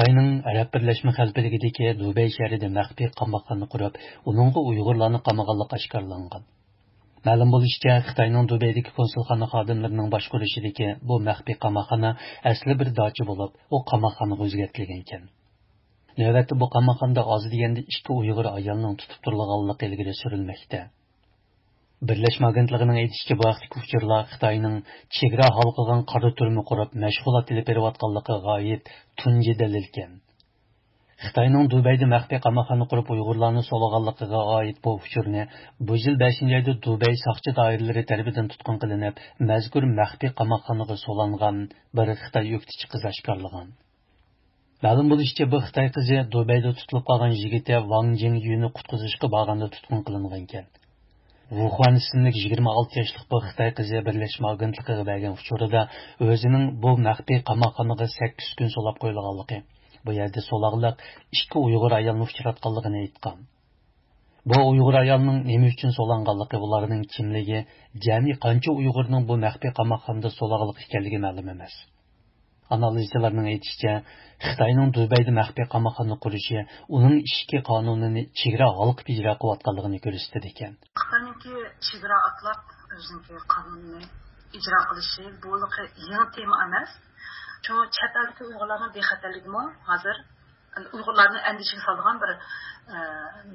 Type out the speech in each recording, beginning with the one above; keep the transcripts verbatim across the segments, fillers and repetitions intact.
خىتاينىڭ ئەرەب بىرلەشمە خەلىپىلىكىدىكى دۇبەي شەھىرىدە مەخپىي قاماقخانا قۇرۇپ، ئۇنىڭغا ئۇيغۇرلارنى قامىغانلىقى ئاشكارىلانغان. مەلۇم بولۇشىچە، خىتاينىڭ دۇبەيدىكى كونسۇلخانا خادىملىرىنىڭ باشقۇرۇشىدىكى بۇ مەخپىي قاماقخانا ئەسلى بىر داچا بولۇپ، ئۇ قاماقخانىغا ئۆزگەرتىلگەنىكەن. نۆۋەتتە بۇ قاماقخانىدا ئاز دېگەندە ئىككى ئۇيغۇر ئايالنىڭ تۇتۇپ تۇرۇلغانلىقى ئىلگىرى سۈرۈلمەكتە. بىرلەشمە ئاگېنتلىقىنىڭ ئېيتىشىچە، بۇ ھەقتىكى ئۇچۇرلار خىتاينىڭ چېگرا ھالقىغان قارا تۈرمە قۇرۇپ، مەشغۇلات ئېلىپ بېرىۋاتقانلىقىغا ئائىت تۇنجى دەلىلكەن. خىتاينىڭ دۇبەيدە مەخپىي قاماقخانا قۇرۇپ، ئۇيغۇرلارنى سولاغانلىقىغا ئائىت بۇ ئۇچۇرنى بۇ يىل بەشىنچى ئايدا دۇبەي ساقچى دائىرىلىرى تەرىپىدىن تۇتقۇن قىلىنىپ، مەزكۇر مەخپىي قاماقخانىغا سولانغان بىر خىتاي ئۆكتىچى قىز ئاشكارىلىغان. مەلۇم بولۇشىچە، بۇ خىتاي قىزى دۇبەيدا تۇتۇلۇپ قالغان يىگىتى ۋاڭ جىڭيۈنى قۇتقۇزۇشقا بارغاندا تۇتقۇن قىلىنغانىكەن. ۋۇخۇەن ئىسىملىك يىگىرمە ئالتە ياشلىق بۇ خىتاي قىزى بىرلەشمە ئاگېنتلىقىغا بەرگەن ئۇچۇرىدا ئۆزىنىڭ بۇ مەخپىي قاماقخانىغا سەككىز كۈن سولاپ قويۇلغانلىقى، بۇ يەردە سولاقلىق ئىككى ئۇيغۇر ئايالنى ئۇچراتقانلىقىنى ئېيتقان. بۇ ئۇيغۇر ئايالنىڭ نېمە ئۈچۈن سولانغانلىقى، ئۇلارنىڭ كىملىكى، جەمئىي قانچە ئۇيغۇرنىڭ بۇ مەخپىي قاماقخانىدا سولاقلىق ئىكەنلىكى مەلۇم ئەمەس. ئانالىزچىلارنىڭ ئېيتىشىچە، خىتاينىڭ دۇبەيدە مەخپىي قاماقخانا قۇرۇشى ئۇنىڭ ئىچكى قانۇنىنى چېگرا ھالقىپ ئىجرا قىلىۋاتقانلىقىنى كۆرسىتىدىكەن. خىتاينىڭكى چېگرا ئاتلاپ ئۆزىنىڭكى قانۇنىنى ئىجرا قىلىشى بۇ يېڭى تېما ئەمەس. شۇڭا چەت ئەلدىكى ئۇيغۇرلارنىڭ بىخەتەرلىكىمۇ ھازىر ئۇيغۇرلارنى ئەندىشىگە سالىدىغان بىر، ئە،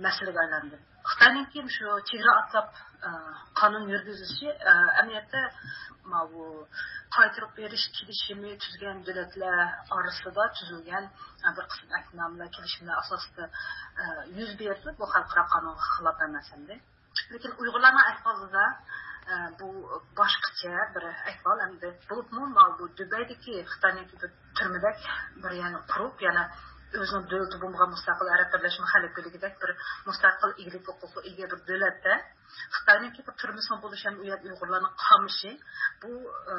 مەسىلىگە ئايلاندى. خىتاينىڭكى شۇ چېگرا ئاتلاپ، ئە، قانۇن يۈرگۈزۈشى، ئە، ئەمەلىيەتتە ماۋۇ قايتۇرۇپ بېرىش كېلىشىمى تۈزگەن دۆلەتلەر ئارىسىدا تۈزۈلگەن، ئە، بىر قىسىم ئەھدىنامىلەر، كېلىشىملەر ئاساسىدا، ئە، يۈز بېرىدۇ. بۇ خەلقئارا قانۇنغا خىلاپ ئەمەس ئەمدى. لېكىن ئۇيغۇرلارنىڭ ئەھۋالىدا، ئە، بۇ باشقىچە بىر ئەھۋال ئەمدى. بولۇپمۇ ماۋۇ دۇبەيدىكى خىتاينىڭكى بىر تۈرمىدەك بىر يەرنى قۇرۇپ، يەنە ئۆزىنىڭ دۆلىتى بولمىغان مۇستەقىل ئەرەب بىرلەشمە خەلىپىلىكىدەك بىر مۇستەقىل ئىگىلىك ھوقۇقىغا ئىگە بىر دۆلەتتە خىتاينىڭكى بىر تۈرمىسىنىڭ بولۇشى ھەم ئۇ يەردە ئۇيغۇرلارنىڭ قامىشى، بۇ، ئە،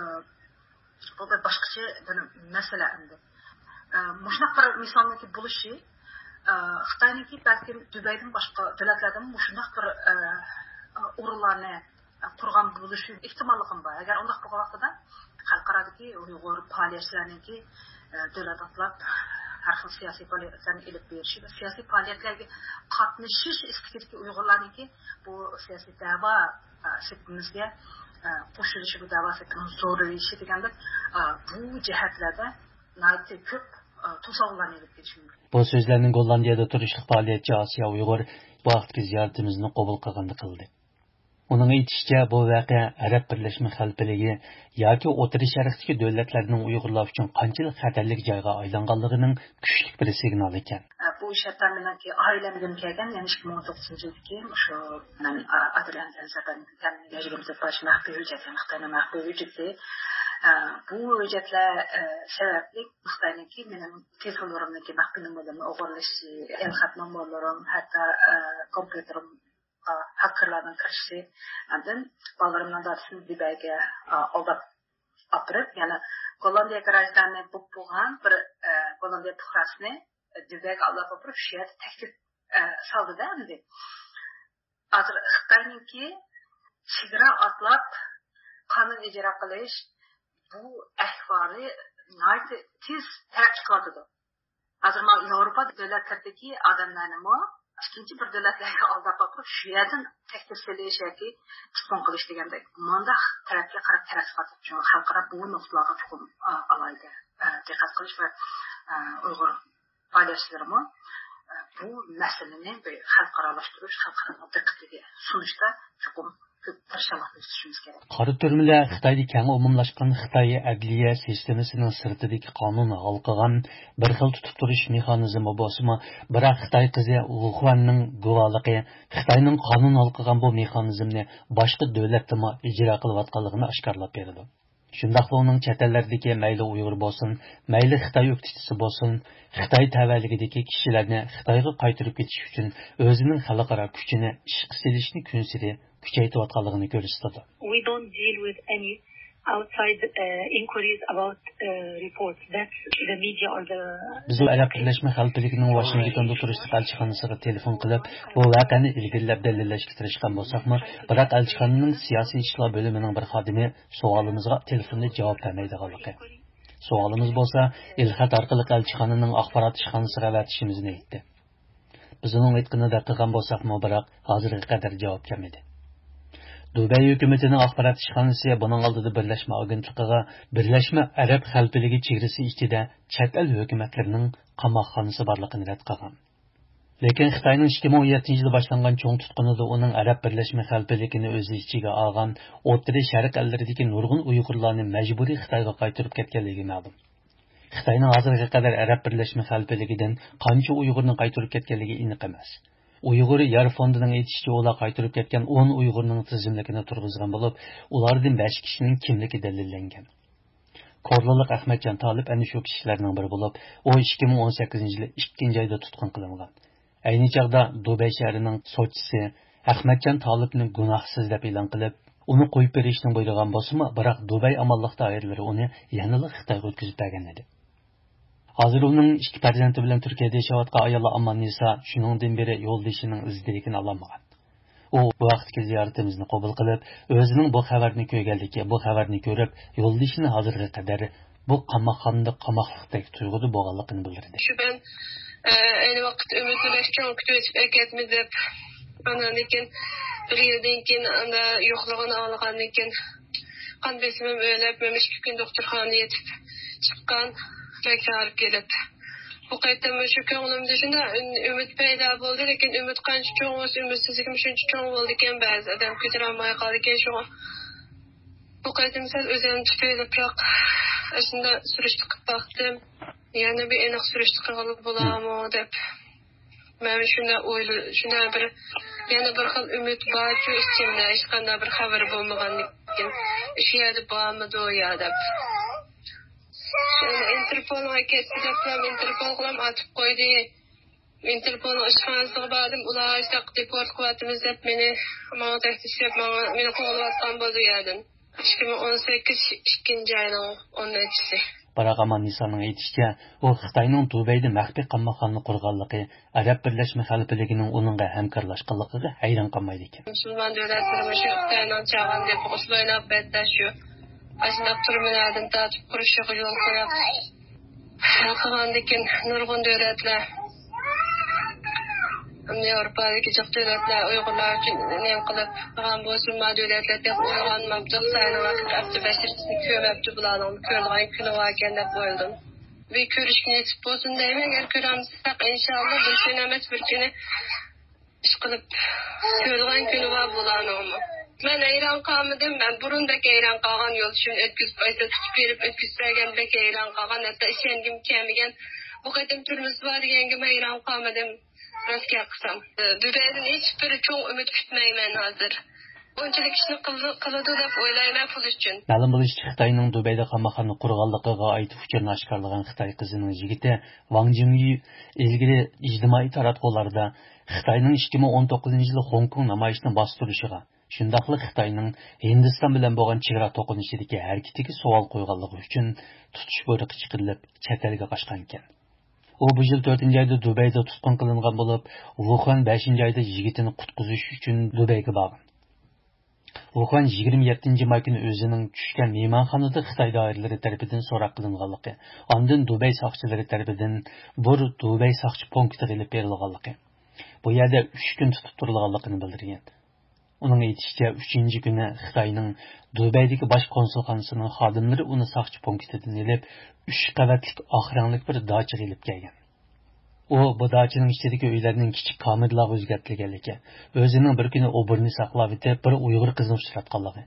بۇ بىر باشقىچە بىر مەسىلە ئەمدى. ئە، مۇشۇنداق بىر مىسالنىڭكى بولۇشى، ئە، خىتاينىڭكى بەلكىم دۇبەيدىن باشقا دۆلەتلەردىمۇ مۇشۇنداق بىر، ئە، ئورۇنلارنى قۇرغان بولۇشى ئېھتىماللىقىمۇ بار. ئەگەر ئۇنداق بولغان ۋاقتىدا خەلقئارادىكى ئۇيغۇر پائالىيەتچىلەرنىڭكى، ئە، دۆلەت ئاتلاپ ھەر خىل سىياسىي پائالىيەتلەرنى ئېلىپ بېرىشى ۋە سىياسىي پائالىيەتلەرگە قاتنىشىش ئىستىكىدىكى ئۇيغۇرلارنىڭكى بۇ سىياسىي دەۋا، ئە، سېپىمىزگە، ئە، قوشۇلۇشى، بۇ دەۋا سېپىنىڭ زورىيىشى دېگەندەك، ئە، بۇ جەھەتلەردە ناھايىتى كۆپ، ئە، توسالغۇلارنى ئېلىپ كېلىشى مۇمكىن. بۇ سۆزلەرنى گوللاندىيەدە تۇرۇشلۇق پائالىيەتچى ئاسىيا ئۇيغۇر بۇ ھەقتىكى زىيارىتىمىزنى قوبۇل قىلغاندا قىلدى. ئۇنىڭ ئېيتىشىچە، بۇ ۋەقە ئەرەب بىرلەشمە خەلىپىلىكى ياكى ئوتتۇرا شەرقتىكى دۆلەتلەرنىڭ ئۇيغۇرلار ئۈچۈن قانچىلىك خەتەرلىك جايغا ئايلانغانلىقىنىڭ كۈچلۈك بىر سىگنالى ئىكەن. بۇ ئىش ھەتتا مېنىڭكى ئائىلەمگىمۇ كەلگەن، يەنى ئىككى مىڭ ئون توققۇزىنچى يىلدىكى شۇ مەن ئادىل ئەنزەر سەپەرنىڭ يىگىرمە بەش مەخپىي ھۆججەت، يەنى خىتاينىڭ مەخپىي ھۆججىتى. بۇ ھۆججەتلەر سەۋەبلىك خىتاينىڭكى مېنىڭ تېلېفونلىرىمنىڭكى مەخپىي نومۇرلىرىنى ئوغرىلىشى، ئېلخەت نومۇرلىرىم، ھەتتا كومپيۇتېرىم ھاككېرلارنىڭ كىرىشى، ئاندىن بالىلىرىمنىڭ دادىسىنى دۇبەيگە، ئا، ئالداپ ئاپىرىپ، يەنە گوللاندىيە گراژدانى بولۇپ بولغان بىر، ئە، گوللاندىيە پۇقراسىنى دۇبەيگە ئالداپ ئاپىرىپ، شۇ يەردە تەھدىت، ئە، سالدى-دە ئەمدى. ھازىر خىتاينىڭكى چېگرا ئاتلاپ قانۇن ئىجرا قىلىش بۇ ئەھۋالى ناھايىتى تېز تەرەققىي قىلىۋاتىدۇ. ھازىر مانا ياۋروپا دۆلەتلىرىدىكى ئادەملەرنىمۇ ئىككىنچى بىر دۆلەتلەرگە ئالداپ ئاپىرىپ، شۇ يەردىن تەھدىت سېلىش ياكى تۇتقۇن قىلىش دېگەندەك مۇنداق تەرەپكە قاراپ تەرەققىي قىلىۋاتىدۇ. شۇڭا خەلقئارا بۇ نۇقتىلارغا چوقۇم، ئا، ئالاھىدە، ئا، دىققەت قىلىش ۋە، ئا، ئۇيغۇر پائالىيەتچىلىرىمۇ، ئا، بۇ مەسىلىنى بىر خەلقئارالاشتۇرۇش، خەلقئارانىڭ دىققىتىگە سۇنۇشتا چوقۇم كۆپ تىرىشچانلىق كۆرسىتىشىمىز كېرەك. قارا تۈرمىلەر خىتايدا كەڭ ئومۇملاشقان خىتاي ئەدلىيە سىستېمىسىنىڭ سىرتىدىكى قانۇن ھالقىغان بىر خىل تۇتۇپ تۇرۇش مېخانىزمى بولسىمۇ، بىراق خىتاي قىزى ۋۇخۇەننىڭ گۇۋاھلىقى خىتاينىڭ قانۇن ھالقىغان بۇ مېخانىزمنى باشقا دۆلەتتىمۇ ئىجرا قىلىۋاتقانلىقىنى ئاشكارىلاپ بېرىدۇ. شۇنداقلا ئۇنىڭ چەت ئەللەردىكى مەيلى ئۇيغۇر بولسۇن، مەيلى خىتاي ئۆكتىچىسى بولسۇن، خىتاي تەۋەلىكىدىكى كىشىلەرنى خىتايغا قايتۇرۇپ كېتىش ئۈچۈن ئۆزىنىڭ خەلقئارا كۈچىنى ئىشقا سېلىشنى كۈنسېرى كۈچەيتىۋاتقانلىقىنى كۆرسىتىدۇ. We don't deal with any outside, uh, inquiries about, uh, reports. That's the media or the بىز ئەرەب بىرلەشمە خەلىپىلىكىنىڭ ۋاشىنگتوندا تۇرۇشلۇق ئەلچىخانىسىغا تېلېفون قىلىپ، بۇ ۋەقەنى ئىلگىرىلەپ دەلىللەشكە تىرىشقان بولساقمۇ، بىراق ئەلچىخانىنىڭ سىياسىي ئىشلار بۆلۈمىنىڭ بىر خادىمى سوئالىمىزغا تېلېفوندا جاۋاب بەرمەيدىغانلىقى، سوئالىمىز بولسا ئېلخەت ئارقىلىق ئەلچىخانىنىڭ ئاخبارات ئىشخانىسىغا ئەۋەتىشىمىزنى ئېيتتى. بىز ئۇنىڭ ئېيتقىنىدەك قىلغان بولساقمۇ، بىراق ھازىرغا قەدەر جاۋاب كەلمىدى. دۇبەي ھۆكۈمىتىنىڭ ئاخبارات ئىشخانىسى بۇنىڭ ئالدىدا بىرلەشمە ئاگېنتلىقىغا بىرلەشمە ئەرەب خەلىپىلىكى چېگرىسى ئىچىدە چەت ئەل ھۆكۈمەتلىرىنىڭ قاماقخانىسى بارلىقىنى رەت قىلغان. لېكىن خىتاينىڭ ئىككى مىڭ ئون يەتتىنچى يىلى باشلانغان چوڭ تۇتقۇنىدا ئۇنىڭ ئەرەب بىرلەشمە خەلىپىلىكىنى ئۆز ئىچىگە ئالغان ئوتتۇرا شەرق ئەللىرىدىكى نۇرغۇن ئۇيغۇرلارنى مەجبۇرىي خىتايغا قايتۇرۇپ كەتكەنلىكى مەلۇم. خىتاينىڭ ھازىرغا قەدەر ئەرەب بىرلەشمە خەلىپىلىكىدىن قانچە ئۇيغۇرنى قايتۇرۇپ كەتكەنلىكى ئېنىق ئەمەس. ئۇيغۇر يار فوندىنىڭ ئېيتىشىچە، ئۇلار قايتۇرۇپ كەتكەن ئون ئۇيغۇرنىڭ تىزىملىكىنى تۇرغۇزغان بولۇپ، ئۇلاردىن بەش كىشىنىڭ كىملىكى دەلىللەنگەن. كورلىلىق ئەخمەتجان تالىپ ئەنە شۇ كىشىلەرنىڭ بىرى بولۇپ، ئۇ ئىككى مىڭ ئون سەككىزىنچى يىلى ئىككىنچى ئايدا تۇتقۇن قىلىنغان. ئەينى چاغدا دۇبەي شەھىرىنىڭ سوتچىسى ئەخمەتجان تالىپنى گۇناھسىز دەپ ئېلان قىلىپ، ئۇنى قويۇپ بېرىشنى بۇيرۇغان بولسىمۇ، بىراق دۇبەي ئامانلىق دائىرىلىرى ئۇنى يەنىلا خىتايغا ئۆتكۈزۈپ بەرگەن ئىدى. ھازىر ئۇنىڭ ئىككى پەرزەنتى بىلەن تۈركىيەدە ياشاۋاتقان ئايالى ئاماننىسا شۇنىڭدىن بېرى يولدىشىنىڭ ئىز دېرىكىنى ئالالمىغان. ئۇ بۇ ھەقتىكى زىيارىتىمىزنى قوبۇل قىلىپ، ئۆزىنىڭ بۇ خەۋەرنى كۆرگەنلىكى، بۇ خەۋەرنى كۆرۈپ، يولدىشىنى ھازىرغا قەدەر بۇ قاماقخانىدا قاماقلىقتەك تۇيغۇدا بولغانلىقىنى بىلدۈردى. شۇ مەن، ئە، ئەينى ۋاقىت ئۈمىدنى بەك چوڭ كۈتۈۋېتىپ ئەكەتمە دەپ، ئاندىن كېيىن بىر يىلدىن كېيىن ئانا يوقلىغىنى ئاڭلىغاندىن كېيىن قان بېسىمىم ئۆرلەپ، مەن ئىككى كۈن دوختۇرخانىدا يېتىپ چىققان، بەك ئاغرىپ كېلىپ. بۇ قېتىم شۇ كۆڭلۈمدە شۇنداق ئۈن-، ئۈمىد پەيدا بولدى، لېكىن ئۈمىد قانچە چوڭ بولسا، ئۈمىدسىزلىكىم شۇنچە چوڭ بولىدىكەن، بەزى ئادەم كۆتۈرەلمەي قالىدىكەن، شۇڭا بۇ قېتىم سەل ئۆزۈمنى تۇتۇۋېلىپراق، ئاشۇنداق سۈرۈشتە قىلىپ باقتىم. يەنە بىر ئېنىق سۈرۈشتە قىلغىلى بولارمۇ دەپ. مەن شۇنداق ئويلا-، شۇنداق بىر، يەنە بىر خىل ئۈمىد بارچۇ ئىچىمدە، ھېچقانداق بىر خەۋەر بولمىغاندىكىن، شۇ يەردە بارمىدۇ يا دەپ. شۇ ئىنتېرپولغا كەتتى دەپلا، ئىنتېرپولغىلا ئاتىپ قويدى. ئىنتېرپولنىڭ ئىشخانىسىغا باردىم، ئۇلار شۇنداق دېپورت قىلىۋاتىمىز دەپ مېنى، ماڭا تەھدىت سېلىپ، ماڭا، مېنى قوغلىۋاتقان بولدى ئۇ يەردىن. ئىككى مىڭ ئون سەككىز ئىككىنچى ئاينىڭ ئون نەچچىسى. بىراق ئاماننىسانىڭ ئېيتىشىچە، ئۇ خىتاينىڭ دۇبەيدە مەخپىي قاماقخانا قۇرغانلىقى، ئەرەب بىرلەشمە خەلىپىلىكىنىڭ ئۇنىڭغا ھەمكارلاشقانلىقىغا ھەيران قالمايدىكەن. مۇسۇلمان دۆلەتلىرى مۇشۇ خىتاينىڭ چاغان دېپىغا ئۇسۇل ئويناپ بەتتە شۇ ئاشۇنداق تۈرمىلەردىن تارتىپ قۇرۇشىغا يول قويۇپ، قىلغاندىكىن نۇرغۇن دۆلەتلەر، ياۋروپادىكى جىق دۆلەتلەر ئۇيغۇرلار ئۈچۈن نېمە قىلىپ قىلغان بولسۇن، ما دۆلەتلەر تېخى ئويغانماپتۇ، خىتاينىڭ ۋاقىت ئەپتۇ بەشىرىسىنى كۆرمەپتۇ، بۇلارنىڭ كۆرىدىغان كۈنى باركەن دەپ ئويلىدىم. بىر كۆرۈشكە نېسىپ بولسۇن دەيمەن، ئەگەر كۆرەلمىسەك، ئىنشاللا، بىر كۈنى ئەمەس، بىر كۈنى ئىشقىلىپ كۆرىدىغان كۈنى بار بۇلارنىڭمۇ. مەن ھەيران قالمىدىم، مەن بۇرۇن بەك ھەيران قالغان، يولدىشىمنى ئۆتكۈزۈپ، ئايسا تۇتۇپ بېرىپ ئۆتكۈزۈپ بەرگەن، بەك ھەيران قالغان، ھەتتا ئىشەنگۈم كەلمىگەن. بۇ قېتىم تۈرمىسى بار دېگەنگىمۇ ھەيران قالمىدىم، راست گەپ قىلسام. دۇبەيدىن ھېچبىر چوڭ ئۈمىد كۈتمەيمەن ھازىر. ئۇنچىلىك ئىشنى قىل-، قىلىدۇ دەپ ئويلايمەن پۇل ئۈچۈن. مەلۇم بولۇشىچە، خىتاينىڭ دۇبەيدە قاماقخانا قۇرغانلىقىغا ئائىت ئۇچۇرنى ئاشكارىلىغان خىتاي قىزىنىڭ يىگىتى ۋاڭ جىڭيۈ ئىلگىرى ئىجتىمائىي تاراتقۇلاردا خىتاينىڭ ئىككى مىڭ ئون توققۇزىنچى يىلى خوڭكوڭ نامايىشىنى باستۇرۇشىغا، شۇنداقلا خىتاينىڭ ھىندىستان بىلەن بولغان چېگرا توقۇنۇشىدىكى ھەرىكىتىگە سوئال قويغانلىقى ئۈچۈن تۇتۇش بۇيرۇقى چىقىرىلىپ، چەت ئەلگە قاچقانىكەن. ئۇ بۇ يىل تۆتىنچى ئايدا دۇبەيدە تۇتقۇن قىلىنغان بولۇپ، ۋۇخۈەن بەشىنچى ئايدا يىگىتىنى قۇتقۇزۇش ئۈچۈن دۇبەيگە بارغان. ۋۇخۈەن يىگىرمە يەتتىنچى ماي كۈنى ئۆزىنىڭ چۈشكەن مېھمانخانىدا خىتاي دائىرىلىرى تەرىپىدىن سوراق قىلىنغانلىقى، ئاندىن دۇبەي ساقچىلىرى تەرىپىدىن بىر دۇبەي ساقچى پونكىتىغا ئېلىپ بېرىلغانلىقى، بۇ يەردە ئۈچ كۈن تۇتۇپ تۇرۇلغانلىقىنى بىلدۈرگەن. ئۇنىڭ ئېيتىشىچە، ئۈچىنچى كۈنى خىتاينىڭ دۇبەيدىكى باش كونسۇلخانىسىنىڭ خادىملىرى ئۇنى ساقچى پونكىتىدىن ئېلىپ، ئۈچ قەۋەتلىك ئاق رەڭلىك بىر داچىغا ئېلىپ كەلگەن. ئۇ بۇ داچىنىڭ ئىچىدىكى ئۆيلەرنىڭ كىچىك كامېرلارغا ئۆزگەرتىلگەنلىكى، ئۆزىنىڭ بىر كۈنى ئوبوروتنى ساقلاۋېتىپ، بىر ئۇيغۇر قىزنى ئۇچراتقانلىقى،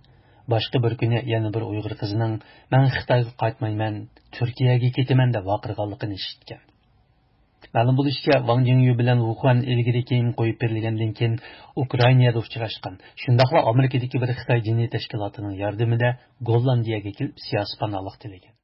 باشقا بىر كۈنى يەنە بىر ئۇيغۇر قىزنىڭ «مەن خىتايغا قايتمايمەن، تۈركىيەگە كېتىمەن» دەپ ۋارقىرىغانلىقىنى ئىشىتكەن. مەلۇم بولۇشىچە، ۋاڭ جىڭيۈ بىلەن ۋۇخۇەن ئىلگىرى كېيىن قويۇپ بېرىلگەندىن كېيىن، ئۇكرائىنادا ئۇچراشقان، شۇنداقلا ئامېرىكىدىكى بىر خىتاي دىنىي تەشكىلاتىنىڭ ياردىمىدە گوللاندىيەگە كېلىپ سىياسىي پاناھلىق تىلىگەن.